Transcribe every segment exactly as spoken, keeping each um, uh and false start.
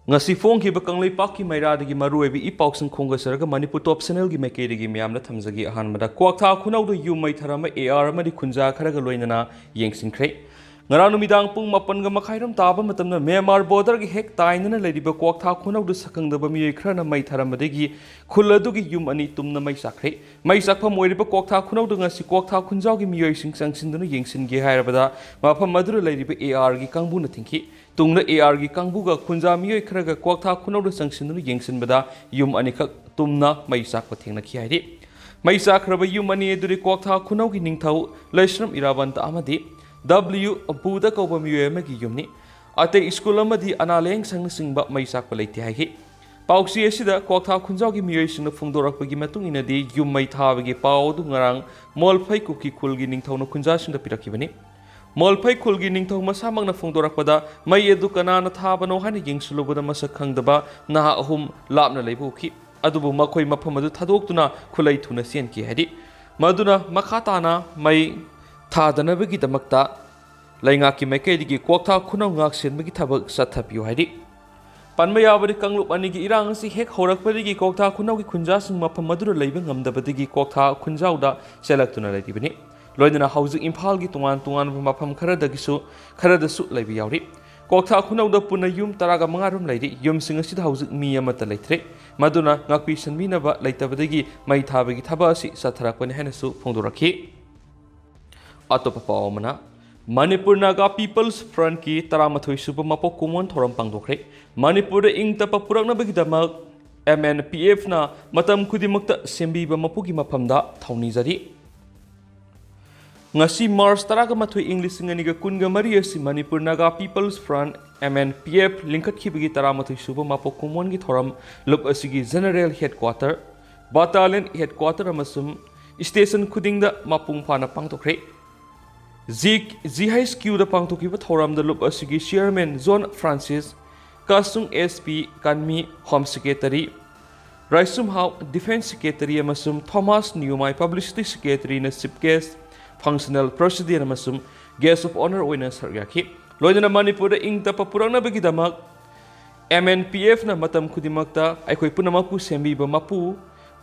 ꯉꯁꯤ ꯐꯣꯡꯈꯤꯕ ꯀꯪꯂꯩꯄꯥꯛꯀꯤ ꯃꯩꯔꯥꯗꯒꯤ ꯃꯔꯨꯑꯣꯏꯕ ꯏ ꯄꯥꯎꯁꯤꯡ ꯈꯣꯝꯒꯠꯆꯔꯒ ꯃꯅꯤꯄꯨꯔ ꯇꯣꯞ ꯆꯦꯅꯦꯜꯒꯤ ꯃꯥꯏꯀꯩꯗꯒꯤ ꯃꯌꯥꯝꯅ ꯊꯝꯖꯒꯦ꯫ ꯑꯍꯥꯟꯕꯗ, ꯀ꯭ꯋꯥꯛꯊꯥ ꯈꯨꯅꯧꯗ ꯌꯨꯝ ꯃꯩ ꯊꯥꯔꯝꯕ ꯑꯦ ꯑꯥꯔ ꯑꯃꯗꯤ ꯈꯨꯟꯖꯥ ꯈꯔꯒ ꯂꯣꯏꯅꯅ ꯌꯦꯡꯁꯤꯟꯈ꯭ꯔꯦ꯫ ꯉꯔꯥꯡ ꯅꯨꯃꯤꯗꯥꯡ ꯄꯨꯡ ꯃꯥꯄꯟꯒ ꯃꯈꯥꯏꯔꯣꯝ ꯇꯥꯕ ꯃꯇꯝꯗ ꯃ꯭ꯌꯥꯟꯃꯥꯔ ꯕꯣꯔꯗꯔꯒꯤ ꯍꯦꯛ ꯇꯥꯏꯅꯅ ꯂꯩꯔꯤꯕ ꯀ꯭ꯋꯥꯛꯊꯥ ꯈꯨꯅꯧꯗ ꯁꯛꯈꯪꯗꯕ ꯃꯤꯑꯣꯏ ꯈꯔꯅ ꯃꯩ ꯊꯥꯔꯝꯕꯗꯒꯤ ꯈꯨꯜ ꯑꯗꯨꯒꯤ ꯌꯨꯝ ꯑꯅꯤ ꯇꯨꯝꯅ ꯃꯩ ꯆꯥꯛꯈ꯭ꯔꯦ꯫ ꯃꯩ ꯆꯥꯛꯐꯝ ꯑꯣꯏꯔꯤꯕ ꯀ꯭ꯋꯥꯛꯊꯥ ꯈꯨꯅꯧꯗ ꯉꯁꯤ ꯀ꯭ꯋꯥꯛꯊꯥ ꯈꯨꯟꯖꯥꯎꯒꯤ ꯃꯤꯑꯣꯏꯁꯤꯡ ꯆꯪꯁꯤꯟꯗꯨꯅ ꯌꯦꯡꯁꯤꯟꯒꯦ ꯍꯥꯏꯔꯕꯗ ꯃꯐꯝ ꯑꯗꯨꯗ ꯂꯩꯔꯤꯕ ꯑꯦ ꯑꯥꯔꯒꯤ ꯀꯥꯡꯕꯨꯅ ꯊꯤꯡꯈꯤ꯫ ꯇꯨꯡꯗ ꯑꯦ ꯑꯥꯔꯒꯤ ꯀꯥꯡꯕꯨꯒ ꯈꯨꯟꯖꯥ ꯃꯤꯑꯣꯏ ꯈꯔꯒ ꯀ꯭ꯋꯥꯛꯊꯥ ꯈꯨꯅꯧꯗ ꯆꯪꯁꯤꯟꯗꯨꯅ ꯌꯦꯡꯁꯤꯟꯕꯗ ꯌꯨꯝ ꯑꯅꯤꯈꯛ ꯇꯨꯝꯅ ꯃꯩ ꯆꯥꯛꯄ ꯊꯦꯡꯅꯈꯤ ꯍꯥꯏꯔꯤ꯫ ꯃꯩ ꯆꯥꯛꯈ꯭ꯔꯕ ꯌꯨꯝ ꯑꯅꯤ ꯑꯗꯨꯗꯤ ꯀ꯭ꯋꯥꯛꯊꯥ ꯈꯨꯅꯧꯒꯤ ꯅꯤꯡꯊꯧ ꯂꯩꯁ꯭ꯔꯝ ꯏꯔꯥꯕꯟꯇ ꯑꯃꯗꯤ ꯗꯕ꯭ꯂꯤꯌꯨ ꯕꯨꯗ ꯀꯧꯕ ꯃꯤꯑꯣꯏ ꯑꯃꯒꯤ ꯌꯨꯝꯅꯤ꯫ ꯑꯇꯩ ꯁ꯭ꯀꯨꯜ ꯑꯃꯗꯤ ꯑꯅꯥ ꯂꯥꯌꯦꯡ ꯁꯪꯅꯆꯤꯡꯕ ꯃꯩ ꯆꯥꯛꯄ ꯂꯩꯇꯦ ꯍꯥꯏꯈꯤ꯫ ꯄꯥꯎꯆꯦ ꯑꯁꯤꯗ ꯀ꯭ꯋꯥꯛꯊꯥ ꯈꯨꯟꯖꯥꯎꯒꯤ ꯃꯤꯑꯣꯏꯁꯤꯡꯅ ꯐꯣꯡꯗꯣꯔꯛꯄꯒꯤ ꯃꯇꯨꯡ ꯏꯟꯅꯗꯤ, ꯌꯨꯝ ꯃꯩ ꯊꯥꯕꯒꯤ ꯄꯥꯎ ꯑꯗꯨ ꯉꯔꯥꯡ ꯃꯣꯜꯐꯩ ꯀꯨꯀꯤ ꯈꯨꯜꯒꯤ ꯅꯤꯡꯊꯧꯅ ꯈꯨꯟꯖꯥꯁꯤꯡꯗ ꯄꯤꯔꯛꯈꯤꯕꯅꯤ꯫ ꯃꯣꯜꯐꯩ ꯈꯨꯜꯒꯤ ꯅꯤꯡꯊꯧ ꯃꯁꯥꯃꯛꯅ ꯐꯣꯡꯗꯣꯔꯛꯄꯗ, ꯃꯩ ꯑꯗꯨ ꯀꯅꯥꯅ ꯊꯥꯕꯅꯣ ꯍꯥꯏꯅ ꯌꯦꯡꯁꯤꯜꯂꯨꯕꯗ ꯃꯁꯛ ꯈꯪꯗꯕ ꯅꯍꯥ ꯑꯍꯨꯝ ꯂꯥꯞꯅ ꯂꯩꯕ ꯎꯈꯤ꯫ ꯑꯗꯨꯕꯨ ꯃꯈꯣꯏ ꯃꯐꯝ ꯑꯗꯨ ꯊꯥꯗꯣꯛꯇꯨꯅ ꯈꯨꯠꯂꯩ ꯊꯨꯅ ꯆꯦꯟꯈꯤ ꯍꯥꯏꯔꯤ꯫ ꯃꯗꯨꯅ ꯃꯈꯥ ꯇꯥꯅ ꯃꯩ ꯊꯥꯗꯅꯕꯒꯤꯗꯃꯛꯇ ꯂꯩꯉꯥꯛꯀꯤ ꯃꯥꯏꯀꯩꯗꯒꯤ ꯀ꯭ꯋꯥꯛꯊꯥ ꯈꯨꯅꯧ ꯉꯥꯛ ꯁꯦꯟꯕꯒꯤ ꯊꯕꯛ ꯆꯠꯊꯕꯤꯌꯨ ꯍꯥꯏꯔꯤ꯫ ꯄꯟꯕ ꯌꯥꯕꯗꯤ, ꯀꯥꯡꯂꯨꯞ ꯑꯅꯤꯒꯤ ꯏꯔꯥꯡ ꯑꯁꯤ ꯍꯦꯛ ꯍꯧꯔꯛꯄꯗꯒꯤ ꯀ꯭ꯋꯥꯛꯊꯥ ꯈꯨꯅꯧꯒꯤ ꯈꯨꯟꯖꯥꯁꯤꯡ ꯃꯐꯝ ꯑꯗꯨꯗ ꯂꯩꯕ ꯉꯝꯗꯕꯗꯒꯤ ꯀ꯭ꯋꯥꯛꯊꯥ ꯈꯨꯟꯖꯥꯎꯗ ꯆꯦꯜꯂꯛꯇꯨꯅ ꯂꯩꯔꯤꯕꯅꯤ꯫ ꯂꯣꯏꯅꯅ ꯍꯧꯖꯤꯛ ꯏꯝꯐꯥꯜꯒꯤ ꯇꯣꯉꯥꯟ ꯇꯣꯉꯥꯟꯕ ꯃꯐꯝ ꯈꯔꯗꯒꯤꯁꯨ, ꯈꯔꯗꯁꯨ ꯂꯩꯕ ꯌꯥꯎꯔꯤ꯫ ꯀ꯭ꯋꯥꯛꯊꯥ ꯈꯨꯅꯧꯗ ꯄꯨꯟꯅ ꯌꯨꯝ ꯇꯔꯥꯒ ꯃꯉꯥ ꯔꯣꯝ ꯂꯩꯔꯤ꯫ ꯌꯨꯝꯁꯤꯡ ꯑꯁꯤꯗ ꯍꯧꯖꯤꯛ ꯃꯤ ꯑꯃꯠꯇ ꯂꯩꯇ꯭ꯔꯦ꯫ ꯃꯗꯨꯅ ꯉꯥꯛꯄꯤ ꯁꯟꯕꯤꯅꯕ ꯂꯩꯇꯕꯗꯒꯤ ꯃꯩ ꯊꯥꯕꯒꯤ ꯊꯕꯛ ꯑꯁꯤ ꯆꯠꯊꯔꯛꯄꯅꯤ ꯍꯥꯏꯅꯁꯨ ꯐꯣꯡꯗꯣꯔꯛꯈꯤ꯫ ꯑꯇꯣꯞꯄ ꯄꯥꯎ ꯑꯃꯅ, ꯃꯅꯤꯄꯨꯔ ꯅꯥꯒꯥ ꯄꯤꯄꯜꯁ ꯐ꯭ꯔꯟꯠꯀꯤ ꯇꯔꯥꯃꯥꯊꯣꯏ ꯁꯨꯕ ꯃꯄꯣꯛ ꯀꯨꯝꯑꯣꯟ ꯊꯧꯔꯝ ꯄꯥꯡꯊꯣꯛꯈ꯭ꯔꯦ꯫ ꯃꯅꯤꯄꯨꯔꯗ ꯏꯪ ꯇꯞꯄ ꯄꯨꯔꯛꯅꯕꯒꯤꯗꯃꯛ ꯑꯦꯝ ꯑꯦꯟ ꯄꯤ ꯑꯦꯐꯅ ꯃꯇꯝ ꯈꯨꯗꯤꯡꯃꯛꯇ ꯁꯦꯝꯕꯤꯕ ꯃꯄꯨꯒꯤ ꯃꯐꯝꯗ ꯊꯧꯅꯤꯖꯔꯤ꯫ ꯉꯁꯤ ꯃꯥꯔꯆ ꯇꯔꯥꯒ ꯃꯥꯊꯣꯏ, ꯏꯪ ꯂꯤꯁꯤꯡ ꯑꯅꯤꯒ ꯀꯨꯟꯒ ꯃꯔꯤ ꯑꯁꯤ Manipur Naga people's front, M N P F, ꯂꯤꯡꯈꯠꯈꯤꯕꯒꯤ ꯇꯔꯥꯃꯥꯊꯣꯏ ꯁꯨꯕ ꯃꯄꯣꯛ ꯀꯨꯝꯑꯣꯟꯒꯤ ꯊꯧꯔꯝ ꯂꯨꯞ ꯑꯁꯤꯒꯤ ꯖꯦꯅꯔꯦꯜ ꯍꯦꯗꯀ꯭ꯋꯥꯇꯔ, ꯕꯠꯇꯥꯂꯤꯌꯟ ꯍꯦꯗꯀ꯭ꯋꯥꯇꯔ ꯑꯃꯁꯨꯡ ꯁ꯭ꯇꯦꯁꯟ ꯈꯨꯗꯤꯡꯗ ꯃꯄꯨꯡ ꯐꯥꯅ ꯄꯥꯡꯊꯣꯛꯈ꯭ꯔꯦ꯫ ꯖꯤ, ꯖꯤ ꯑꯩꯆ ꯀ꯭ꯌꯨꯗ ꯄꯥꯡꯊꯣꯛꯈꯤꯕ ꯊꯧꯔꯝꯗ ꯂꯨꯞ ꯑꯁꯤꯒꯤ ꯆꯤꯌꯔꯃꯦꯟ ꯖꯣꯟ ꯐ꯭ꯔꯥꯟꯁꯤꯁ, ꯀꯥꯁꯨꯡ S P Kanmi, home secretary, Raisumhao, defence secretary, ꯑꯃꯁꯨꯡ ꯊꯣꯃꯥꯁ ꯅꯤꯌꯨꯃꯥꯏ, ꯄꯕ꯭ꯂꯤꯁꯤꯇꯤ ꯁꯦꯀ꯭ꯔꯦꯇꯔꯤꯅ ꯆꯤꯐ ꯒꯦꯁ, ꯐꯪꯁꯅꯦꯜ ꯄ꯭ꯔꯦꯁꯤꯗꯦꯟ ꯑꯃꯁꯨꯡ ꯒꯦꯁ ꯑꯣꯐ ꯑꯣꯅꯔ ꯑꯣꯏꯅ ꯁꯔꯨꯛ ꯌꯥꯈꯤ꯫ ꯂꯣꯏꯅꯅ ꯃꯅꯤꯄꯨꯔꯗ ꯏꯪ ꯇꯞꯄ ꯄꯨꯔꯛꯅꯕꯒꯤꯗꯃꯛ ꯑꯦꯝ ꯑꯦꯟ ꯄꯤ ꯑꯦꯐꯅ ꯃꯇꯝ ꯈꯨꯗꯤꯡꯃꯛꯇ ꯑꯩꯈꯣꯏ ꯄꯨꯝꯅꯃꯛꯄꯨ ꯁꯦꯝꯕꯤꯕ ꯃꯄꯨ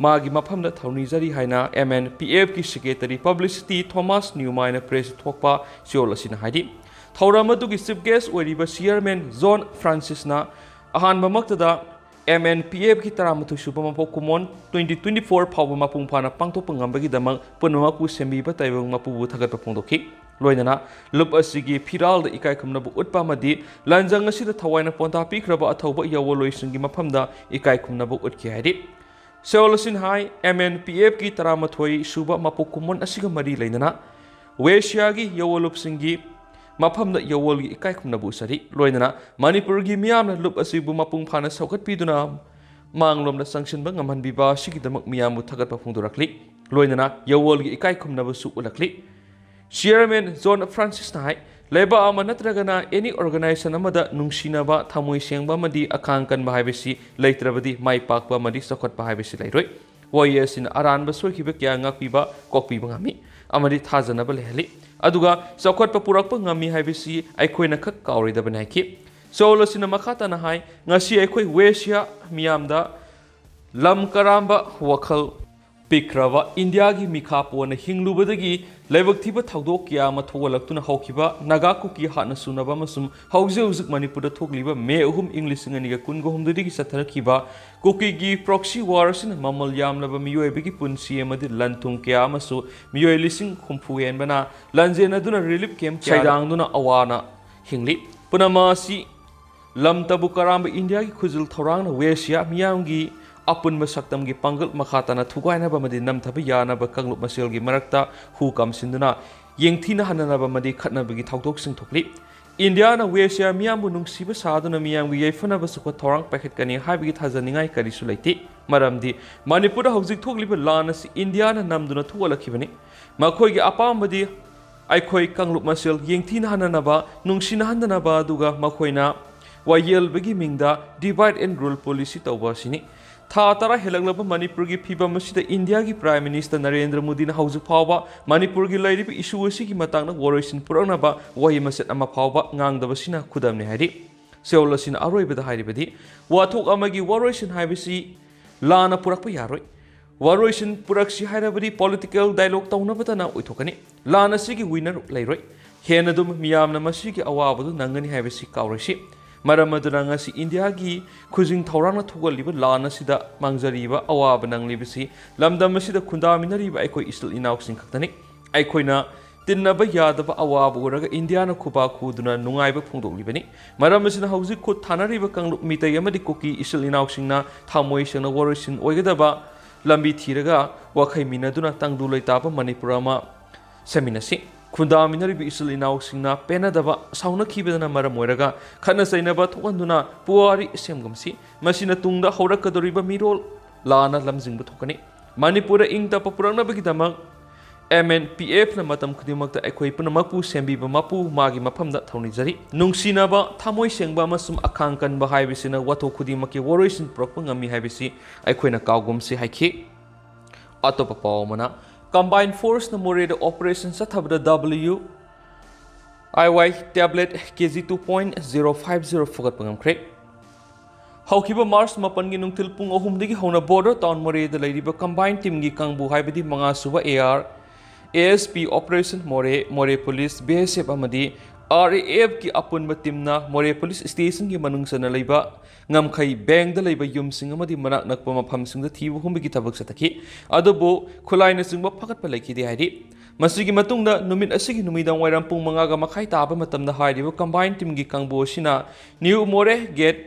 ꯃꯥꯒꯤ ꯃꯐꯝꯗ ꯊꯧꯅꯤꯖꯔꯤ ꯍꯥꯏꯅ ꯑꯦꯝ ꯑꯦꯟ ꯄꯤ ꯑꯦꯐꯀꯤ ꯁꯦꯀ꯭ꯔꯦꯇꯔꯤ ꯄꯕ꯭ꯂꯤꯁꯤꯇꯤ ꯊꯣꯃꯥꯁ ꯅ꯭ꯌꯨꯃꯥꯏꯅ ꯄ꯭ꯔꯦꯁꯇ ꯊꯣꯛꯄ ꯆꯦꯔꯣꯜ ꯑꯁꯤꯅ ꯍꯥꯏꯔꯤ꯫ ꯊꯧꯔꯝ ꯑꯗꯨꯒꯤ ꯆꯤꯐ ꯒꯦꯁ ꯑꯣꯏꯔꯤꯕ ꯆꯤꯌꯔꯃꯦꯟ ꯖꯣꯟ ꯐ꯭ꯔꯥꯟꯁꯤꯁꯅ ꯑꯍꯥꯟꯕꯃꯛꯇꯗ ꯑꯦꯝ ꯑꯦꯟ ꯄꯤ ꯑꯦꯐꯀꯤ ꯇꯔꯥꯃꯥꯊꯣꯏ ꯁꯨꯕ ꯃꯄꯣꯛ ꯀꯨꯝꯑꯣꯟ ꯇ꯭ꯋꯦꯟꯇꯤ ꯇ꯭ꯋꯦꯟꯇꯤ ꯐꯣꯔ ꯐꯥꯎꯕ ꯃꯄꯨꯡ ꯐꯥꯅ ꯄꯥꯡꯊꯣꯛꯄ ꯉꯝꯕꯒꯤꯗꯃꯛ ꯄꯨꯝꯅꯃꯛꯄꯨ ꯁꯦꯝꯕꯤꯕ ꯇꯥꯏꯕꯪ ꯃꯄꯨꯕꯨ ꯊꯥꯒꯠꯄ ꯐꯣꯡꯗꯣꯛꯈꯤ꯫ ꯂꯣꯏꯅꯅ ꯂꯨꯞ ꯑꯁꯤꯒꯤ ꯐꯤꯔꯥꯜꯗ ꯏꯀꯥꯏ ꯈꯨꯝꯅꯕ ꯎꯠꯄ ꯑꯃꯗꯤ ꯂꯥꯟꯖꯪ ꯑꯁꯤꯗ ꯊꯋꯥꯏꯅ ꯄꯣꯟꯊꯥ ꯄꯤꯈ꯭ꯔꯕ ꯑꯊꯧꯕ ꯌꯥꯋꯣꯜꯂꯣꯏꯁꯤꯡꯒꯤ ꯃꯐꯝꯗ ꯏꯀꯥꯏ ꯈꯨꯝꯅꯕ ꯎꯠꯈꯤ ꯍꯥꯏꯔꯤ꯫ ꯁꯦꯔꯣꯜ ꯑꯁꯤꯅ ꯍꯥꯏ, ꯑꯦꯝ ꯑꯦꯟ ꯄꯤ ꯑꯦꯐꯀꯤ ꯇꯔꯥꯃꯥꯊꯣꯏ ꯁꯨꯕ ꯃꯄꯣꯛ ꯀꯨꯝꯑꯣꯟ ꯑꯁꯤꯒ ꯃꯔꯤ ꯂꯩꯅꯅ ꯋꯦꯁꯤꯌꯥꯒꯤ ꯌꯥꯋꯣꯜꯂꯨꯞꯁꯤꯡꯒꯤ ꯃꯐꯝꯗ ꯌꯥꯋꯣꯜꯒꯤ ꯏꯀꯥꯏ ꯈꯨꯝꯅꯕ ꯎꯠꯆꯔꯤ꯫ ꯂꯣꯏꯅꯅ ꯃꯅꯤꯄꯨꯔꯒꯤ ꯃꯤꯌꯥꯝꯅ ꯂꯨꯞ ꯑꯁꯤꯕꯨ ꯃꯄꯨꯡ ꯐꯥꯅ ꯁꯧꯒꯠꯄꯤꯗꯨꯅ ꯃꯥꯡꯂꯣꯝꯗ ꯆꯪꯁꯤꯟꯕ ꯉꯝꯍꯟꯕꯤꯕ ꯑꯁꯤꯒꯤꯗꯃꯛ ꯃꯤꯌꯥꯝꯕꯨ ꯊꯥꯒꯠꯄ ꯐꯣꯡꯗꯣꯔꯛꯂꯤ꯫ ꯂꯣꯏꯅꯅ ꯌꯥꯋꯣꯜꯒꯤ ꯏꯀꯥꯏ ꯈꯨꯝꯅꯕꯁꯨ ꯎꯠꯂꯛꯂꯤ꯫ ꯆꯤꯌꯔꯃꯦꯟ ꯖꯣꯟ ꯐ꯭ꯔꯥꯟꯁꯤꯁꯅ ꯍꯥꯏ, ꯂꯩꯕꯥꯛ ꯑꯃ ꯅꯠꯇ꯭ꯔꯒꯅ ꯑꯦꯅꯤ ꯑꯣꯔꯒꯅꯥꯏꯖꯦꯁꯟ ꯑꯃꯗ ꯅꯨꯡꯁꯤꯅꯕ, ꯊꯃꯣꯏ ꯁꯦꯡꯕ ꯑꯃꯗꯤ ꯑꯈꯥꯡ ꯀꯟꯕ ꯍꯥꯏꯕꯁꯤ ꯂꯩꯇ꯭ꯔꯕꯗꯤ ꯃꯥꯏ ꯄꯥꯛꯄ ꯑꯃꯗꯤ ꯆꯥꯎꯈꯠꯄ ꯍꯥꯏꯕꯁꯤ ꯂꯩꯔꯣꯏ꯫ ꯋꯥꯌꯦꯜ ꯑꯁꯤꯅ ꯑꯔꯥꯟꯕ ꯁꯣꯏꯈꯤꯕ ꯀꯌꯥ ꯉꯥꯛꯄꯤꯕ, ꯀꯣꯛꯄꯤꯕ ꯉꯝꯃꯤ ꯑꯃꯗꯤ ꯊꯥꯖꯅꯕ ꯂꯩꯍꯜꯂꯤ꯫ ꯑꯗꯨꯒ ꯆꯥꯎꯈꯠꯄ ꯄꯨꯔꯛꯄ ꯉꯝꯃꯤ ꯍꯥꯏꯕꯁꯤ ꯑꯩꯈꯣꯏꯅ ꯈꯛ ꯀꯥꯎꯔꯣꯏꯗꯕꯅꯤ ꯍꯥꯏꯈꯤ꯫ ꯆꯦꯔꯣꯜ ꯑꯁꯤꯅ ꯃꯈꯥ ꯇꯥꯅ ꯍꯥꯏ, ꯉꯁꯤ ꯑꯩꯈꯣꯏ ꯋꯦꯁꯤꯌꯥ ꯃꯤꯌꯥꯝꯗ ꯂꯝ ꯀꯔꯥꯝꯕ ꯋꯥꯈꯜ ꯄꯤꯛꯈ꯭ꯔꯕ ꯏꯟꯗꯤꯌꯥꯒꯤ ꯃꯤꯈꯥ ꯄꯣꯟꯅ ꯍꯤꯡꯂꯨꯕꯗꯒꯤ ꯂꯥꯏꯕꯛ ꯊꯤꯕ ꯊꯧꯗꯣꯛ ꯀꯌꯥ ꯑꯃ ꯊꯣꯛꯍꯜꯂꯛꯇꯨꯅ ꯍꯧꯈꯤꯕ ꯅꯥꯒꯥ ꯀꯨꯀꯤ ꯍꯥꯠꯅ ꯁꯨꯅꯕ ꯑꯃꯁꯨꯡ ꯍꯧꯖꯤꯛ ꯍꯧꯖꯤꯛ ꯃꯅꯤꯄꯨꯔꯗ ꯊꯣꯛꯂꯤꯕ ꯃꯦ ꯑꯍꯨꯝ ꯏꯪ ꯂꯤꯁꯤꯡ ꯑꯅꯤꯒ ꯀꯨꯟꯒ ꯍꯨꯝꯗꯣꯏꯗꯒꯤ ꯆꯠꯊꯔꯛꯈꯤꯕ ꯀꯨꯀꯤꯒꯤ proxy war ꯑꯁꯤꯅ ꯃꯃꯜ ꯌꯥꯝꯂꯕ ꯃꯤꯑꯣꯏꯕꯒꯤ ꯄꯨꯟꯁꯤ ꯑꯃꯗꯤ ꯂꯟ ꯊꯨꯝ ꯀꯌꯥ ꯑꯃꯁꯨ ꯃꯤꯑꯣꯏ ꯂꯤꯁꯤꯡ ꯍꯨꯝꯐꯨ ꯍꯦꯟꯕꯅ ꯂꯥꯟꯖꯦꯟ ꯑꯗꯨꯅ relief camp ꯀꯌꯥ ꯁꯩꯗꯥꯡꯗꯨꯅ ꯑꯋꯥꯅ ꯍꯤꯡꯂꯤ꯫ ꯄꯨꯝꯅꯃꯛ ꯑꯁꯤ ꯂꯝ ꯇꯕꯨ ꯀꯔꯥꯝꯕ ꯏꯟꯗꯤꯌꯥꯒꯤ ꯈꯨꯖꯤꯜ ꯊꯧꯔꯥꯡꯅ ꯋꯦꯁꯤꯌꯥ ꯃꯤꯌꯥꯝꯒꯤ ꯑꯄꯨꯟꯕ ꯁꯛꯇꯝꯒꯤ ꯄꯥꯡꯒꯜ ꯃꯈꯥ ꯇꯥꯅ ꯊꯨꯒꯥꯏꯅꯕ ꯑꯃꯗꯤ ꯅꯝꯊꯕ ꯌꯥꯅꯕ ꯀꯥꯡꯂꯨꯞ ꯃꯁꯦꯜꯒꯤ ꯃꯔꯛꯇ ꯍꯨ ꯀꯥꯝꯁꯤꯟꯗꯨꯅ ꯌꯦꯡꯊꯤꯅꯍꯟꯅꯅꯕ ꯑꯃꯗꯤ ꯈꯠꯅꯕꯒꯤ ꯊꯧꯗꯣꯛꯁꯤꯡ ꯊꯣꯛꯂꯤ꯫ ꯏꯟꯗꯤꯌꯥꯅ ꯋꯦꯁꯤꯌꯥ ꯃꯤꯌꯥꯝꯕꯨ ꯅꯨꯡꯁꯤꯕ ꯁꯥꯗꯨꯅ ꯃꯤꯌꯥꯝꯒꯤ ꯌꯥꯏꯐꯅꯕ ꯆꯥꯎꯈꯠ ꯊꯧꯔꯥꯡ ꯄꯥꯏꯈꯠꯀꯅꯤ ꯍꯥꯏꯕꯒꯤ ꯊꯥꯖꯅꯤꯡꯉꯥꯏ ꯀꯔꯤꯁꯨ ꯂꯩꯇꯦ꯫ ꯃꯔꯝꯗꯤ ꯃꯅꯤꯄꯨꯔꯗ ꯍꯧꯖꯤꯛ ꯊꯣꯛꯂꯤꯕ ꯂꯥꯟ ꯑꯁꯤ ꯏꯟꯗꯤꯌꯥꯅ ꯅꯝꯗꯨꯅ ꯊꯣꯛꯍꯜꯂꯛꯈꯤꯕꯅꯤ꯫ ꯃꯈꯣꯏꯒꯤ ꯑꯄꯥꯝꯕꯗꯤ ꯑꯩꯈꯣꯏ ꯀꯥꯡꯂꯨꯞ ꯃꯁꯦꯜ ꯌꯦꯡꯊꯤꯅꯍꯟꯅꯅꯕ, ꯅꯨꯡꯁꯤꯅꯍꯟꯗꯅꯕ, ꯑꯗꯨꯒ ꯃꯈꯣꯏꯅ ꯋꯥꯌꯦꯜꯕꯒꯤ ꯃꯤꯡꯗ divide and rule policy ꯇꯧꯕ ꯑꯁꯤꯅꯤ꯫ ꯊꯥ ꯇꯔꯥ ꯍꯦꯜꯂꯛꯂꯕ ꯃꯅꯤꯄꯨꯔꯒꯤ ꯐꯤꯕꯝ ꯑꯁꯤꯗ ꯏꯟꯗꯤꯌꯥꯒꯤ Prime Minister ꯅꯔꯦꯟꯗ꯭ꯔ ꯃꯣꯗꯤꯅ ꯍꯧꯖꯤꯛ ꯐꯥꯎꯕ ꯃꯅꯤꯄꯨꯔꯒꯤ ꯂꯩꯔꯤꯕ issue ꯑꯁꯤꯒꯤ ꯃꯇꯥꯡꯗ ꯋꯥꯔꯣꯏꯁꯤꯟ ꯄꯨꯔꯛꯅꯕ ꯋꯥꯍꯩ ꯃꯆꯦꯠ ꯑꯃ ꯐꯥꯎꯕ ꯉꯥꯡꯗꯕꯁꯤꯅ ꯈꯨꯗꯝꯅꯤ ꯍꯥꯏꯔꯤ꯫ ꯁꯦꯜ ꯑꯁꯤꯅ ꯑꯔꯣꯏꯕꯗ ꯍꯥꯏꯔꯤꯕꯗꯤ, ꯋꯥꯊꯣꯛ ꯑꯃꯒꯤ ꯋꯥꯔꯣꯏꯁꯤꯟ ꯍꯥꯏꯕꯁꯤ ꯂꯥꯟꯅ ꯄꯨꯔꯛꯄ ꯌꯥꯔꯣꯏ꯫ ꯋꯥꯔꯣꯏꯁꯤꯟ ꯄꯨꯔꯛꯁꯤ ꯍꯥꯏꯔꯕꯗꯤ political dialogue ꯇꯧꯅꯕꯇꯅ ꯑꯣꯏꯊꯣꯛꯀꯅꯤ꯫ ꯂꯥꯟ ꯑꯁꯤꯒꯤ winner ꯂꯩꯔꯣꯏ꯫ ꯍꯦꯟꯅ ꯑꯗꯨꯝ ꯃꯤꯌꯥꯝꯅ ꯃꯁꯤꯒꯤ ꯑꯋꯥꯕꯗꯨ ꯅꯪꯒꯅꯤ ꯍꯥꯏꯕꯁꯤ ꯀꯥꯎꯔꯣꯏꯁꯤ꯫ ꯃꯔꯝ ꯑꯗꯨꯅ ꯉꯁꯤ ꯏꯟꯗꯤꯌꯥꯒꯤ ꯈꯨꯖꯤꯡ ꯊꯧꯔꯥꯡꯅ ꯊꯣꯛꯍꯜꯂꯤꯕ ꯂꯥꯟ ꯑꯁꯤꯗ ꯃꯥꯡꯖꯔꯤꯕ, ꯑꯋꯥꯕ ꯅꯪꯂꯤꯕꯁꯤ ꯂꯝꯗꯝ ꯑꯁꯤꯗ ꯈꯨꯟꯗꯥꯃꯤꯟꯅꯔꯤꯕ ꯑꯩꯈꯣꯏ ꯏꯆꯤꯜ ꯏꯅꯥꯎꯁꯤꯡ ꯈꯛꯇꯅꯤ꯫ ꯑꯩꯈꯣꯏꯅ ꯇꯤꯟꯅꯕ ꯌꯥꯗꯕ ꯑꯋꯥꯕ ꯎꯔꯒ ꯏꯟꯗꯤꯌꯥꯅ ꯈꯨꯕꯥꯛ ꯈꯨꯗꯨꯅ ꯅꯨꯡꯉꯥꯏꯕ ꯐꯣꯡꯗꯣꯛꯂꯤꯕꯅꯤ꯫ ꯃꯔꯝ ꯑꯁꯤꯅ ꯍꯧꯖꯤꯛ ꯈꯨꯠ ꯊꯥꯅꯔꯤꯕ ꯀꯥꯡꯂꯨꯞ ꯃꯤꯇꯩ ꯑꯃꯗꯤ ꯀꯨꯀꯤ ꯏꯆꯤꯜ ꯏꯅꯥꯎꯁꯤꯡꯅ ꯊꯃꯣꯏ ꯁꯦꯡꯅ ꯋꯥꯔꯣꯏꯁꯤꯟ ꯑꯣꯏꯒꯗꯕ ꯂꯝꯕꯤ ꯊꯤꯔꯒ ꯋꯥꯈꯩ ꯃꯤꯟꯅꯗꯨꯅ ꯇꯪꯗꯨ ꯂꯩꯇꯥꯕ ꯃꯅꯤꯄꯨꯔ ꯑꯃ ꯁꯦꯝꯃꯤꯟꯅꯁꯤ꯫ ꯈꯨꯟꯗꯥꯃꯤꯟꯅꯔꯤꯕ ꯏꯆꯤꯜ ꯏꯅꯥꯎꯁꯤꯡꯅ ꯄꯦꯟꯅꯗꯕ, ꯁꯥꯎꯅꯈꯤꯕꯗꯅ ꯃꯔꯝ ꯑꯣꯏꯔꯒ ꯈꯠꯅ ꯆꯩꯅꯕ ꯊꯣꯛꯍꯟꯗꯨꯅ ꯄꯨꯋꯥꯔꯤ ꯁꯦꯝꯒꯨꯝꯁꯤ꯫ ꯃꯁꯤꯅ ꯇꯨꯡꯗ ꯍꯧꯔꯛꯀꯗꯧꯔꯤꯕ ꯃꯤꯔꯣꯜ ꯂꯥꯟꯅ ꯂꯝꯖꯤꯡꯕ ꯊꯣꯛꯀꯅꯤ꯫ ꯃꯅꯤꯄꯨꯔꯗ ꯏꯪ ꯇꯞꯄ ꯄꯨꯔꯛꯅꯕꯒꯤꯗꯃꯛ M N P Fꯅ ꯃꯇꯝ ꯈꯨꯗꯤꯡꯃꯛꯇ ꯑꯩꯈꯣꯏ ꯄꯨꯝꯅꯃꯛꯄꯨ ꯁꯦꯝꯕꯤꯕ ꯃꯄꯨ ꯃꯥꯒꯤ ꯃꯐꯝꯗ ꯊꯧꯅꯤꯖꯔꯤ꯫ ꯅꯨꯡꯁꯤꯅꯕ, ꯊꯃꯣꯏ ꯁꯦꯡꯕ ꯑꯃꯁꯨꯡ ꯑꯈꯥꯡ ꯀꯟꯕ ꯍꯥꯏꯕꯁꯤꯅ ꯋꯥꯊꯣꯛ ꯈꯨꯗꯤꯡꯃꯛꯀꯤ ꯋꯥꯔꯣꯏꯁꯤꯟ ꯄꯨꯔꯛꯄ ꯉꯝꯃꯤ ꯍꯥꯏꯕꯁꯤ ꯑꯩꯈꯣꯏꯅ ꯀꯥꯎꯒꯨꯝꯁꯤ ꯍꯥꯏꯈꯤ꯫ ꯑꯇꯣꯞꯄ ꯄꯥꯎ ꯑꯃꯅ, Combined Forceꯅ ꯃꯣꯔꯦꯗ operation ꯆꯠꯊꯕꯗ W I Y tablet K G two point zero five zero ꯐꯨꯒꯠꯄ ꯉꯝꯈ꯭ꯔꯦ꯫ ꯍꯧꯈꯤꯕ ꯃꯥꯔꯆ ꯃꯥꯄꯟꯒꯤ ꯅꯨꯡꯊꯤꯜ ꯄꯨꯡ ꯑꯍꯨꯝꯗꯒꯤ ꯍꯧꯅ ꯕꯣꯔꯗꯔ ꯇꯥꯎꯟ ꯃꯣꯔꯦꯗ ꯂꯩꯔꯤꯕ ꯀꯝꯕꯥꯏꯟ ꯇꯤꯝꯒꯤ ꯀꯥꯡꯕꯨ ꯍꯥꯏꯕꯗꯤ ꯃꯉꯥꯁꯨꯕ AR, ASP Operation ꯃꯣꯔꯦ, ꯃꯣꯔꯦ ꯄꯨꯂꯤꯁ, BSF ꯑꯃꯗꯤ RAFꯀꯤ ꯑꯄꯨꯟꯕ ꯇꯤꯝꯅ ꯃꯣꯔꯦ ꯄꯨꯂꯤꯁ ꯁ꯭ꯇꯦꯁꯟꯒꯤ ꯃꯅꯨꯡ ꯆꯟꯅ ꯂꯩꯕ ꯉꯝꯈꯩ ꯕꯦꯡꯗ ꯂꯩꯕ ꯌꯨꯝꯁꯤꯡ ꯑꯃꯗꯤ ꯃꯅꯥꯛ ꯅꯛꯄ ꯃꯐꯝꯁꯤꯡꯗ ꯊꯤꯕ ꯍꯨꯝꯕꯒꯤ ꯊꯕꯛ ꯆꯠꯊꯈꯤ꯫ ꯑꯗꯨꯕꯨ ꯈꯨꯠꯂꯥꯏꯅꯆꯤꯡꯕ ꯐꯒꯠꯄ ꯂꯩꯈꯤꯗꯦ ꯍꯥꯏꯔꯤ꯫ ꯃꯁꯤꯒꯤ ꯃꯇꯨꯡꯗ ꯅꯨꯃꯤꯠ ꯑꯁꯤꯒꯤ ꯅꯨꯃꯤꯗꯥꯡ ꯋꯥꯏꯔꯝ ꯄꯨꯡ ꯃꯉꯥꯒ ꯃꯈꯥꯏ ꯇꯥꯕ ꯃꯇꯝꯗ ꯍꯥꯏꯔꯤꯕ ꯀꯝꯕꯥꯏꯟ ꯇꯤꯝꯒꯤ ꯀꯥꯡꯕꯨ ꯑꯁꯤꯅ ꯅ꯭ꯌꯨ ꯃꯣꯔꯦ ꯒꯦꯠ,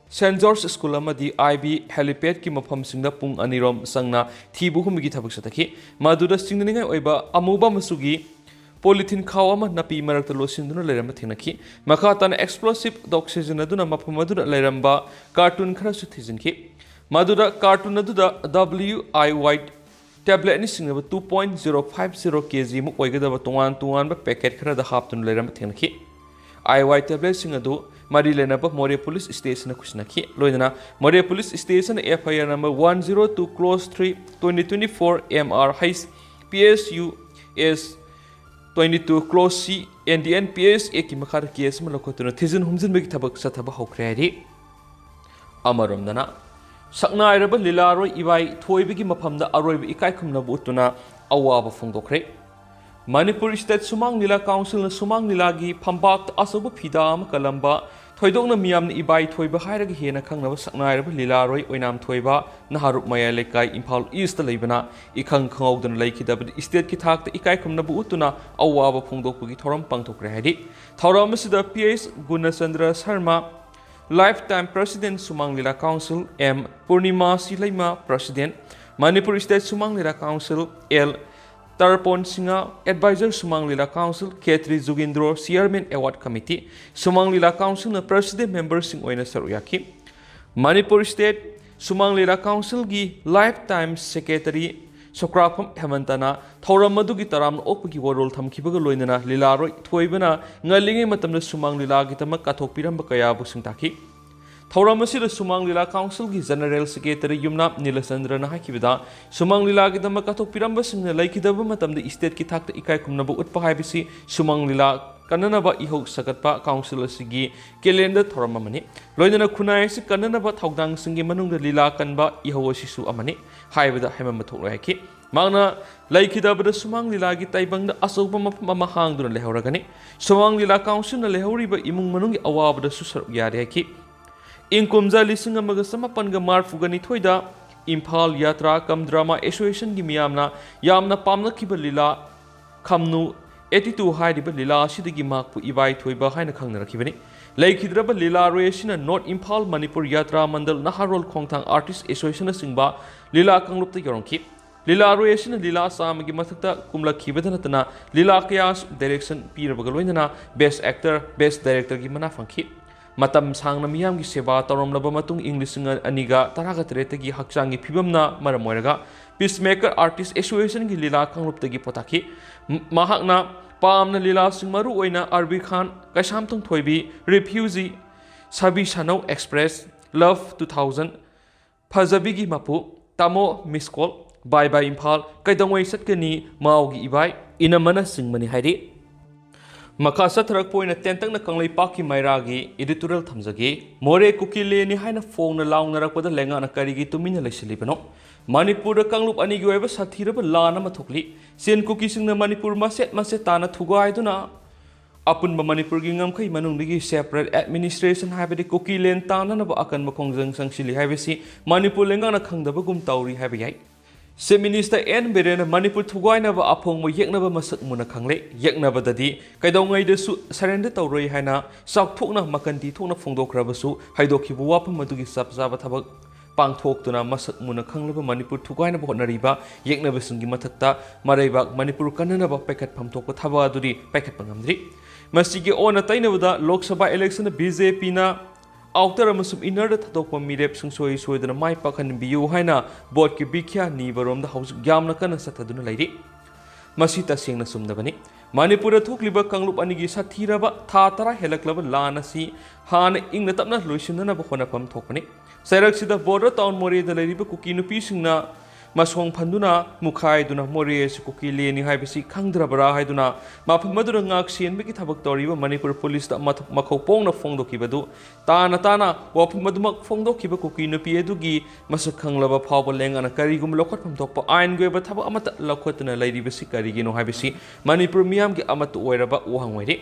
ꯁꯦꯟꯠ ꯖꯣꯔꯖ ꯁ꯭ꯀꯨꯜ ꯑꯃꯗꯤ IB helipad ꯀꯤ ꯃꯐꯝꯁꯤꯡꯗ ꯄꯨꯡ ꯑꯅꯤꯔꯣꯝ ꯆꯪꯅ ꯊꯤꯕ ꯍꯨꯝꯕꯒꯤ ꯊꯕꯛ ꯆꯠꯊꯈꯤ꯫ ꯃꯗꯨꯗ ꯆꯤꯡꯅꯅꯤꯡꯉꯥꯏ ꯑꯣꯏꯕ ꯑꯃꯨꯕ ꯃꯆꯨꯒꯤ polythene ꯈꯥꯎ ꯑꯃ ꯅꯥꯄꯤ ꯃꯔꯛꯇ ꯂꯣꯠꯁꯤꯟꯗꯨꯅ ꯂꯩꯔꯝꯕ ꯊꯦꯡꯅꯈꯤ꯫ ꯃꯈꯥ ꯇꯥꯅ explosive ꯗꯣꯛ ꯁꯤꯖꯤꯟꯅꯗꯨꯅ ꯃꯐꯝ ꯑꯗꯨꯗ ꯂꯩꯔꯝꯕ carton ꯈꯔꯁꯨ ꯊꯤꯖꯤꯟꯈꯤ꯫ ꯃꯗꯨꯗ carton ꯑꯗꯨꯗ W I Y tablet ꯑꯅꯤ ꯆꯤꯡꯅꯕ two point zero five zero K G ꯃꯨꯛ ꯑꯣꯏꯒꯗꯕ ꯇꯣꯉꯥꯟ ꯇꯣꯉꯥꯟꯕ packet ꯈꯔꯗ ꯍꯥꯞꯇꯨꯅ ꯂꯩꯔꯝꯕ ꯊꯦꯡꯅꯈꯤ꯫ IY tabletꯁꯤꯡ ꯑꯗꯨ ꯃꯔꯤ ꯂꯩꯅꯕ ꯃꯣꯔꯦ ꯄꯨꯂꯤꯁ ꯁ꯭ꯇꯦꯁꯟꯗ ꯈꯨꯠꯁꯤꯟꯅꯈꯤ꯫ ꯂꯣꯏꯅꯅ ꯃꯣꯔꯦ police ꯁ꯭ꯇꯦꯁꯟꯅ FIR number one zero two clause three twenty twenty-four MRH PSU S twenty two clause C N D N P S Act ꯀꯤ ꯃꯈꯥꯗ case ꯑꯃ ꯂꯧꯈꯠꯇꯨꯅ ꯊꯤꯖꯤꯟ ꯍꯨꯝꯖꯤꯟꯕꯒꯤ ꯊꯕꯛ ꯆꯠꯊꯕ ꯍꯧꯈ꯭ꯔꯦ ꯍꯥꯏꯔꯤ꯫ ꯑꯃꯔꯣꯝꯗꯅ, ꯁꯛꯅꯥꯏꯔꯕ ꯂꯤꯂꯥꯔꯣꯏ ꯏꯕꯥꯏ ꯊꯣꯏꯕꯒꯤ ꯃꯐꯝꯗ ꯑꯔꯣꯏꯕ ꯏꯀꯥꯏ ꯈꯨꯝꯅꯕ ꯎꯠꯇꯨꯅ ꯑꯋꯥꯕ ꯐꯣꯡꯗꯣꯛꯈ꯭ꯔꯦ꯫ ꯃꯅꯤꯄꯨꯔ ꯁ꯭ꯇꯦꯠ ꯁꯨꯃꯥꯡ ꯂꯤꯂꯥ ꯀꯥꯎꯟꯁꯤꯜꯅ ꯁꯨꯃꯥꯡ ꯂꯤꯂꯥꯒꯤ ꯐꯝꯄꯥꯛꯇ ꯑꯆꯧꯕ ꯐꯤꯗꯥ ꯑꯃ ꯀꯜꯂꯝꯕ, ꯊꯣꯏꯗꯣꯛꯅ ꯃꯤꯌꯥꯝꯅ ꯏꯕꯥꯏ ꯊꯣꯏꯕ ꯍꯥꯏꯔꯒ ꯍꯦꯟꯅ ꯈꯪꯅꯕ ꯁꯛꯅꯥꯏꯔꯕ ꯂꯤꯂꯥꯔꯣꯏ ꯑꯣꯏꯅꯥꯝ ꯊꯣꯏꯕ, ꯅꯍꯥꯔꯨꯞ ꯃꯌꯥꯏ ꯂꯩꯀꯥꯏ, ꯏꯝꯐꯥꯜ ꯏꯁꯇ ꯂꯩꯕꯅ ꯏꯈꯪ ꯈꯪꯍꯧꯗꯅ ꯂꯩꯈꯤꯗꯕꯗ ꯁ꯭ꯇꯦꯠꯀꯤ ꯊꯥꯛꯇ ꯏꯀꯥꯏ ꯈꯨꯝꯅꯕ ꯎꯠꯇꯨꯅ ꯑꯋꯥꯕ ꯐꯣꯡꯗꯣꯛꯄꯒꯤ ꯊꯧꯔꯝ ꯄꯥꯡꯊꯣꯛꯈ꯭ꯔꯦ ꯍꯥꯏꯔꯤ꯫ ꯊꯧꯔꯝ ꯑꯁꯤꯗ P H ꯒꯨꯅꯆꯟꯗ꯭ꯔ Sharma, Lifetime President Sumang Lila council, M Purnima Sileima, President, Manipur state Sumang Lila council, L Tarpon Singh, Advisor Sumang Lila council, K ꯊ꯭ꯔꯤ ꯖꯨꯒꯤꯟꯗ꯭ꯔꯣ, Chairman Award Committee, ꯁꯨꯃꯥꯡ ꯂꯤꯂꯥ ꯀꯥꯎꯟꯁꯤꯜꯅ President memberꯁꯤꯡ ꯑꯣꯏꯅ ꯁꯔꯨꯛ ꯌꯥꯈꯤ꯫ ꯃꯅꯤꯄꯨꯔ ꯁ꯭ꯇꯦꯠ ꯁꯨꯃꯥꯡ ꯂꯤꯂꯥ ꯀꯥꯎꯟꯁꯤꯜꯒꯤ Lifetime Secretary ꯁꯣꯀ꯭ꯔꯥꯐꯝ ꯍꯦꯃꯟꯇꯅ ꯊꯧꯔꯝ ꯑꯗꯨꯒꯤ ꯇꯔꯥꯝꯅ ꯑꯣꯛꯄꯒꯤ ꯋꯥꯔꯣꯜ ꯊꯝꯈꯤꯕꯒ ꯂꯣꯏꯅꯅ ꯂꯤꯂꯥꯔꯣꯏ ꯊꯣꯏꯕꯅ ꯉꯜꯂꯤꯉꯩ ꯃꯇꯝꯗ ꯁꯨꯃꯥꯡ ꯂꯤꯂꯥꯒꯤꯗꯃꯛ ꯀꯠꯊꯣꯛꯄꯤꯔꯝꯕ ꯀꯌꯥꯕꯨ ꯁꯤꯡꯇꯥꯛꯈꯤ꯫ ꯊꯧꯔꯝ ꯑꯁꯤꯗ ꯁꯨꯃꯥꯡ ꯂꯤꯂꯥ ꯀꯥꯎꯟꯁꯤꯜꯒꯤ General Secretary ꯌꯨꯝꯅꯥꯝ ꯅꯤꯂꯆꯟꯗ꯭ꯔꯅ ꯍꯥꯏꯈꯤꯕꯗ, ꯁꯨꯃꯥꯡ ꯂꯤꯂꯥꯒꯤꯗꯃꯛ ꯀꯠꯊꯣꯛꯄꯤꯔꯝꯕꯁꯤꯡꯅ ꯂꯩꯈꯤꯗꯕ ꯃꯇꯝꯗ ꯁ꯭ꯇꯦꯠꯀꯤ ꯊꯥꯛꯇ ꯏꯀꯥꯏ ꯈꯨꯝꯅꯕ ꯎꯠꯄ ꯍꯥꯏꯕꯁꯤ ꯁꯨꯃꯥꯡ ꯂꯤꯂꯥ ꯀꯟꯅꯅꯕ ꯏꯍꯧ ꯁꯥꯒꯠꯄ ꯀꯥꯎꯟꯁꯤꯜ ꯑꯁꯤꯒꯤ calendar ꯊꯧꯔꯝ ꯑꯃꯅꯤ꯫ ꯂꯣꯏꯅꯅ ꯈꯨꯟꯅꯥꯏ ꯑꯁꯤ ꯀꯟꯅꯅꯕ ꯊꯧꯗꯥꯡꯁꯤꯡꯒꯤ ꯃꯅꯨꯡꯗ ꯂꯤꯂꯥ ꯀꯟꯕ ꯏꯍꯧ ꯑꯁꯤꯁꯨ ꯑꯃꯅꯤ ꯍꯥꯏꯕꯗ ꯍꯥꯏꯃꯟꯕ ꯊꯣꯛꯂꯣꯏ ꯍꯥꯏꯈꯤ꯫ ꯃꯍꯥꯛꯅ ꯂꯩꯈꯤꯗꯕꯗ ꯁꯨꯃꯥꯡ ꯂꯤꯂꯥꯒꯤ ꯇꯥꯏꯕꯪꯗ ꯑꯆꯧꯕ ꯃꯐꯝ ꯑꯃ ꯍꯥꯡꯗꯨꯅ ꯂꯩꯍꯧꯔꯒꯅꯤ꯫ ꯁꯨꯃꯥꯡ ꯂꯤꯂꯥ ꯀꯥꯎꯟꯁꯤꯜꯅ ꯂꯩꯍꯧꯔꯤꯕ ꯏꯃꯨꯡ ꯃꯅꯨꯡꯒꯤ ꯑꯋꯥꯕꯗꯁꯨ ꯁꯔꯨꯛ ꯌꯥꯔꯤ ꯍꯥꯏꯈꯤ꯫ ꯏꯪ ꯀꯨꯝꯖꯥ ꯂꯤꯁꯤꯡ ꯑꯃꯒ ꯆꯃꯥꯄꯟꯒ ꯃꯔꯐꯨꯒ ꯅꯤꯊꯣꯏꯗ ꯏꯝꯐꯥꯜ ꯌꯥꯇ꯭ꯔꯥ ꯀꯝ ꯗ꯭ꯔꯃꯥ ꯑꯦꯁꯣꯁꯤꯌꯦꯁꯟꯒꯤ ꯃꯤꯌꯥꯝꯅ ꯌꯥꯝꯅ ꯄꯥꯝꯅꯈꯤꯕ ꯂꯤꯂꯥ ꯈꯝꯅꯨ eighty two ꯍꯥꯏꯔꯤꯕ ꯂꯤꯂꯥ ꯑꯁꯤꯗꯒꯤ ꯃꯍꯥꯛꯄꯨ ꯏꯕꯥꯏ ꯊꯣꯏꯕ ꯍꯥꯏꯅ ꯈꯪꯅꯔꯛꯈꯤꯕꯅꯤ꯫ ꯂꯩꯈꯤꯗ꯭ꯔꯕ ꯂꯤꯂꯥꯔꯣꯏ ꯑꯁꯤꯅ ꯅꯣꯔꯠ ꯏꯝꯐꯥꯜ ꯃꯅꯤꯄꯨꯔ ꯌꯥꯇ꯭ꯔꯥ ꯃꯟꯗꯜ ꯅꯍꯥꯔꯣꯜ ꯈꯣꯡꯊꯥꯡ ꯑꯥꯔꯇꯤꯁ ꯑꯦꯁꯣꯁꯤꯌꯦꯁꯟꯅꯆꯤꯡꯕ ꯂꯤꯂꯥ ꯀꯥꯡꯂꯨꯞꯇ ꯌꯥꯎꯔꯝꯈꯤ꯫ ꯂꯤꯂꯥꯔꯣꯏ ꯑꯁꯤꯅ ꯂꯤꯂꯥ ꯆꯥꯝꯃꯒꯤ ꯃꯊꯛꯇ ꯀꯨꯝꯂꯛꯈꯤꯕꯗ ꯅꯠꯇꯅ ꯂꯤꯂꯥ ꯀꯌꯥꯁꯨ direction ꯄꯤꯔꯕꯒ ꯂꯣꯏꯅꯅ Best Actor, Best Directorꯒꯤ ꯃꯅꯥ ꯐꯪꯈꯤ꯫ ꯃꯇꯝ ꯁꯥꯡꯅ ꯃꯤꯌꯥꯝꯒꯤ ꯁꯦꯕꯥ ꯇꯧꯔꯝꯂꯕ ꯃꯇꯨꯡ ꯏꯪ ꯂꯤꯁꯤꯡ ꯑꯅꯤꯒ ꯇꯔꯥꯒ ꯇꯔꯦꯠꯇꯒꯤ ꯍꯛꯆꯥꯡꯒꯤ ꯐꯤꯕꯝꯅ ꯃꯔꯝ ꯑꯣꯏꯔꯒ Peacemaker Artist Associationꯒꯤ ꯂꯤꯂꯥ ꯀꯥꯡꯂꯨꯞꯇꯒꯤ ꯄꯣꯊꯥꯈꯤ꯫ ꯃ-, ꯃꯍꯥꯛꯅ ꯄꯥꯝꯅ ꯂꯤꯂꯥꯁꯤꯡ ꯃꯔꯨ ꯑꯣꯏꯅ ꯑꯔꯕꯤ ꯈꯥꯟ, ꯀꯩꯁꯥꯝꯊꯣꯡ ꯊꯣꯏꯕꯤ, Refugee, ꯁꯥꯕꯤ ꯁꯥꯅꯧ Express, Love two thousand, ꯐꯖꯕꯤꯒꯤ ꯃꯄꯨ, ꯇꯥꯃꯣ Miss Call, Bye Bye Imphal, ꯀꯩꯗꯧꯉꯩ ꯆꯠꯀꯅꯤ, ꯃꯥꯎꯒꯤ ꯏꯕꯥꯏ, ꯏꯅꯝꯃꯅ ꯁꯤꯡꯕꯅꯤ ꯍꯥꯏꯔꯤ꯫ ꯃꯈꯥ ꯆꯠꯊꯔꯛꯄ ꯑꯣꯏꯅ ꯇꯦꯟꯇꯛꯅ ꯀꯪꯂꯩꯄꯥꯛꯀꯤ ꯃꯩꯔꯥꯒꯤ editorial ꯊꯝꯖꯒꯦ꯫ ꯃꯣꯔꯦ ꯀꯨꯀꯤ ꯂꯦꯟꯅꯤ ꯍꯥꯏꯅ ꯐꯣꯡꯅ ꯂꯥꯎꯅꯔꯛꯄꯗ ꯂꯩꯉꯥꯛꯅ ꯀꯔꯤꯒꯤ ꯇꯨꯃꯤꯟꯅ ꯂꯩꯁꯤꯜꯂꯤꯕꯅꯣ? ꯃꯅꯤꯄꯨꯔꯗ ꯀꯥꯡꯂꯨꯞ ꯑꯅꯤꯒꯤ ꯑꯣꯏꯕ ꯁꯥꯊꯤꯔꯕ ꯂꯥꯟ ꯑꯃ ꯊꯣꯛꯂꯤ꯫ ꯆꯤꯟ ꯀꯨꯀꯤꯁꯤꯡꯅ ꯃꯅꯤꯄꯨꯔ ꯃꯆꯦꯠ ꯃꯆꯦꯠ ꯇꯥꯅ ꯊꯨꯒꯥꯏꯗꯨꯅ ꯑꯄꯨꯟꯕ ꯃꯅꯤꯄꯨꯔꯒꯤ ꯉꯝꯈꯩ ꯃꯅꯨꯡꯗꯒꯤ separate administration ꯍꯥꯏꯕꯗꯤ ꯀꯨꯀꯤ ꯂꯦꯟ ꯇꯥꯟꯅꯅꯕ ꯑꯀꯟꯕ ꯈꯣꯡꯖꯪ ꯆꯪꯁꯤꯜꯂꯤ ꯍꯥꯏꯕꯁꯤ ꯃꯅꯤꯄꯨꯔ ꯂꯩꯉꯥꯛꯅ ꯈꯪꯗꯕꯒꯨꯝ ꯇꯧꯔꯤ ꯍꯥꯏꯕ ꯌꯥꯏ꯫ Chief Minister ꯑꯦꯟ ꯕꯤꯔꯦꯟꯅ ꯃꯅꯤꯄꯨꯔ ꯊꯨꯒꯥꯏꯅꯕ ꯑꯐꯣꯡꯕ ꯌꯦꯛꯅꯕ ꯃꯁꯛ ꯃꯨꯟꯅ ꯈꯪꯂꯦ꯫ ꯌꯦꯛꯅꯕꯗꯗꯤ ꯀꯩꯗꯧꯉꯩꯗꯁꯨ surrender ꯇꯧꯔꯣꯏ ꯍꯥꯏꯅ ꯆꯥꯎꯊꯣꯛꯅ ꯃꯀꯟꯗꯤ ꯊꯣꯛꯅ ꯐꯣꯡꯗꯣꯛꯈ꯭ꯔꯕꯁꯨ ꯍꯥꯏꯗꯣꯛꯈꯤꯕ ꯋꯥꯐꯝ ꯑꯗꯨꯒꯤ ꯆꯞ ꯆꯥꯕ ꯊꯕꯛ ꯄꯥꯡꯊꯣꯛꯇꯨꯅ ꯃꯁꯛ ꯃꯨꯟꯅ ꯈꯪꯂꯕ ꯃꯅꯤꯄꯨꯔ ꯊꯨꯒꯥꯏꯅꯕ ꯍꯣꯠꯅꯔꯤꯕ ꯌꯦꯛꯅꯕꯁꯤꯡꯒꯤ ꯃꯊꯛꯇ ꯃꯔꯩꯕꯥꯛ ꯃꯅꯤꯄꯨꯔ ꯀꯟꯅꯅꯕ ꯄꯥꯏꯈꯠꯐꯝ ꯊꯣꯛꯄ ꯊꯕꯛ ꯑꯗꯨꯗꯤ ꯄꯥꯏꯈꯠꯄ ꯉꯝꯗ꯭ꯔꯤ꯫ ꯃꯁꯤꯒꯤ ꯑꯣꯟꯅ ꯇꯩꯅꯕꯗ Lok Sabha election B J ꯄꯤꯅ outer ꯑꯃꯁꯨꯡ innerꯗ ꯊꯥꯗꯣꯛꯄ ꯃꯤꯔꯦꯞ ꯁꯨꯡꯁꯣꯏ ꯁꯣꯏꯗꯅ ꯃꯥꯏ ꯄꯥꯛꯍꯟꯕꯤꯌꯨ ꯍꯥꯏꯅ voteꯀꯤ ꯕꯤꯈ꯭ꯌꯥ ꯅꯤꯕꯔꯣꯝꯗ ꯍꯧꯖꯤꯛ ꯌꯥꯝꯅ ꯀꯟꯅ ꯆꯠꯊꯗꯨꯅ ꯂꯩꯔꯤ꯫ ꯃꯁꯤ ꯇꯁꯦꯡꯅ ꯆꯨꯝꯗꯕꯅꯤ꯫ ꯃꯅꯤꯄꯨꯔꯗ ꯊꯣꯛꯂꯤꯕ ꯀꯥꯡꯂꯨꯞ ꯑꯅꯤꯒꯤ ꯁꯥꯊꯤꯔꯕ ꯊꯥ ꯇꯔꯥ ꯍꯦꯜꯂꯛꯂꯕ ꯂꯥꯟ ꯑꯁꯤ ꯍꯥꯟꯅ ꯏꯪꯅ ꯇꯞꯅ ꯂꯣꯏꯁꯤꯟꯅꯅꯕ ꯍꯣꯠꯅꯐꯝ ꯊꯣꯛꯄꯅꯤ꯫ ꯆꯩꯔꯛꯁꯤꯗ border town ꯃꯣꯔꯦꯗ ꯂꯩꯔꯤꯕ ꯀꯨꯀꯤ ꯅꯨꯄꯤꯁꯤꯡꯅ ꯃꯁꯣꯡ ꯐꯟꯗꯨꯅ ꯃꯨꯈꯥꯏꯗꯨꯅ ꯃꯣꯔꯦ ꯑꯁꯤ ꯀꯨꯀꯤ ꯂꯦꯟꯅꯤ ꯍꯥꯏꯕꯁꯤ ꯈꯪꯗ꯭ꯔꯕ꯭ꯔꯥ ꯍꯥꯏꯗꯨꯅ ꯃꯐꯝ ꯑꯗꯨꯗ ꯉꯥꯛ ꯁꯦꯟꯕꯒꯤ ꯊꯕꯛ ꯇꯧꯔꯤꯕ ꯃꯅꯤꯄꯨꯔ ꯄꯨꯂꯤꯁꯇ ꯃꯊ-, ꯃꯈꯧ ꯄꯣꯡꯅ ꯐꯣꯡꯗꯣꯛꯈꯤꯕꯗꯨ ꯇꯥꯅ ꯇꯥꯅ ꯋꯥꯐꯝ ꯑꯗꯨꯃꯛ ꯐꯣꯡꯗꯣꯛꯈꯤꯕ ꯀꯨꯀꯤ ꯅꯨꯄꯤ ꯑꯗꯨꯒꯤ ꯃꯁꯛ ꯈꯪꯂꯕ ꯐꯥꯎꯕ ꯂꯩꯉꯥꯛꯅ ꯀꯔꯤꯒꯨꯝꯕ ꯂꯧꯈꯠꯐꯝ ꯊꯣꯛꯄ ꯑꯥꯏꯟꯒꯤ ꯑꯣꯏꯕ ꯊꯕꯛ ꯑꯃꯠꯇ ꯂꯧꯈꯠꯇꯨꯅ ꯂꯩꯔꯤꯕꯁꯤ ꯀꯔꯤꯒꯤꯅꯣ ꯍꯥꯏꯕꯁꯤ ꯃꯅꯤꯄꯨꯔ ꯃꯤꯌꯥꯝꯒꯤ ꯑꯃꯠꯇ ꯑꯣꯏꯔꯕ ꯋꯥꯍꯪ ꯑꯣꯏꯔꯤ꯫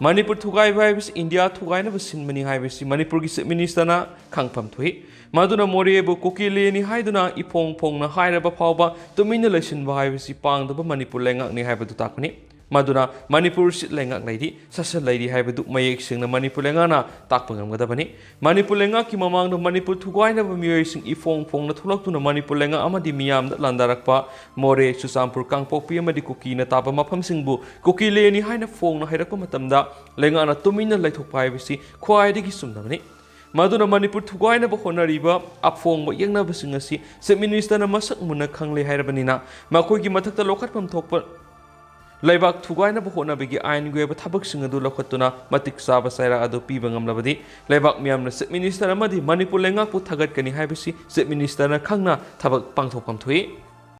ꯃꯅꯤꯄꯨꯔ ꯊꯨꯒꯥꯏꯕ ꯍꯥꯏꯕꯁꯤ ꯏꯟꯗꯤꯌꯥ ꯊꯨꯒꯥꯏꯅꯕ ꯁꯤꯟꯕꯅꯤ ꯍꯥꯏꯕꯁꯤ ꯃꯅꯤꯄꯨꯔꯒꯤ Chief Ministerꯅ ꯈꯪꯐꯝ ꯊꯣꯛꯏ꯫ ꯃꯗꯨꯅ ꯃꯣꯔꯦꯕꯨ ꯀꯨꯀꯤ ꯂꯦꯟꯅꯤ ꯍꯥꯏꯗꯨꯅ ꯏꯐꯣꯡ ꯐꯣꯡꯅ ꯍꯥꯏꯔꯕ ꯐꯥꯎꯕ ꯇꯨꯃꯤꯟꯅ ꯂꯩꯁꯤꯟꯕ ꯍꯥꯏꯕꯁꯤ ꯄꯥꯡꯗꯕ ꯃꯅꯤꯄꯨꯔ ꯂꯩꯉꯥꯛꯅꯤ ꯍꯥꯏꯕꯗꯨ ꯇꯥꯛꯄꯅꯤ꯫ ꯃꯗꯨꯅ ꯃꯅꯤꯄꯨꯔ ꯁꯤꯠ ꯂꯩꯉꯥꯛ ꯂꯩꯔꯤ, ꯁꯥꯁꯟ ꯂꯩꯔꯤ ꯍꯥꯏꯕꯗꯨ ꯃꯌꯦꯛ ꯁꯦꯡꯅ ꯃꯅꯤꯄꯨꯔ ꯂꯩꯉꯥꯛꯅ ꯇꯥꯛꯄ ꯉꯝꯒꯗꯕꯅꯤ꯫ ꯃꯅꯤꯄꯨꯔ ꯂꯩꯉꯥꯛꯀꯤ ꯃꯃꯥꯡꯗ ꯃꯅꯤꯄꯨꯔ ꯊꯨꯒꯥꯏꯅꯕ ꯃꯤꯑꯣꯏꯁꯤꯡ ꯏꯐꯣꯡ ꯐꯣꯡꯅ ꯊꯣꯛꯂꯛꯇꯨꯅ ꯃꯅꯤꯄꯨꯔ ꯂꯩꯉꯥꯛ ꯑꯃꯗꯤ ꯃꯤꯌꯥꯝꯗ ꯂꯥꯟꯗꯥꯔꯛꯄ, ꯃꯣꯔꯦ, ꯆꯨꯔꯆꯥꯟꯄꯨꯔ, ꯀꯥꯡꯄꯣꯛꯄꯤ ꯑꯃꯗꯤ ꯀꯨꯀꯤꯅ ꯇꯥꯕ ꯃꯐꯝꯁꯤꯡꯕꯨ ꯀꯨꯀꯤ ꯂꯦꯟꯅꯤ ꯍꯥꯏꯅ ꯐꯣꯡꯅ ꯍꯥꯏꯔꯛꯄ ꯃꯇꯝꯗ ꯂꯩꯉꯥꯛꯅ ꯇꯨꯃꯤꯟꯅ ꯂꯩꯊꯣꯛꯄ ꯍꯥꯏꯕꯁꯤ ꯈ꯭ꯋꯥꯏꯗꯒꯤ ꯆꯨꯝꯗꯕꯅꯤ꯫ ꯃꯗꯨꯅ ꯃꯅꯤꯄꯨꯔ ꯊꯨꯒꯥꯏꯅꯕ ꯍꯣꯠꯅꯔꯤꯕ ꯑꯐꯣꯡꯕ ꯌꯦꯛꯅꯕꯁꯤꯡ ꯑꯁꯤ Chief Ministerꯅ ꯃꯁꯛ ꯃꯨꯟꯅ ꯈꯪꯂꯦ ꯍꯥꯏꯔꯕꯅꯤꯅ ꯃꯈꯣꯏꯒꯤ ꯃꯊꯛꯇ ꯂꯧꯈꯠꯐꯝ ꯊꯣꯛꯄ ꯂꯩꯕꯥꯛ ꯊꯨꯒꯥꯏꯅꯕ ꯍꯣꯠꯅꯕꯒꯤ ꯑꯥꯏꯟꯒꯤ ꯑꯣꯏꯕ ꯊꯕꯛꯁꯤꯡ ꯑꯗꯨ ꯂꯧꯈꯠꯇꯨꯅ ꯃꯇꯤꯛ ꯆꯥꯕ ꯆꯩꯔꯥꯛ ꯑꯗꯨ ꯄꯤꯕ ꯉꯝꯂꯕꯗꯤ ꯂꯩꯕꯥꯛ ꯃꯤꯌꯥꯝꯅ Chief Minister ꯑꯃꯗꯤ ꯃꯅꯤꯄꯨꯔ ꯂꯩꯉꯥꯛꯄꯨ ꯊꯥꯒꯠꯀꯅꯤ ꯍꯥꯏꯕꯁꯤ Chief Ministerꯅ ꯈꯪꯅ ꯊꯕꯛ ꯄꯥꯡꯊꯣꯛꯐꯝ ꯊꯣꯛꯏ꯫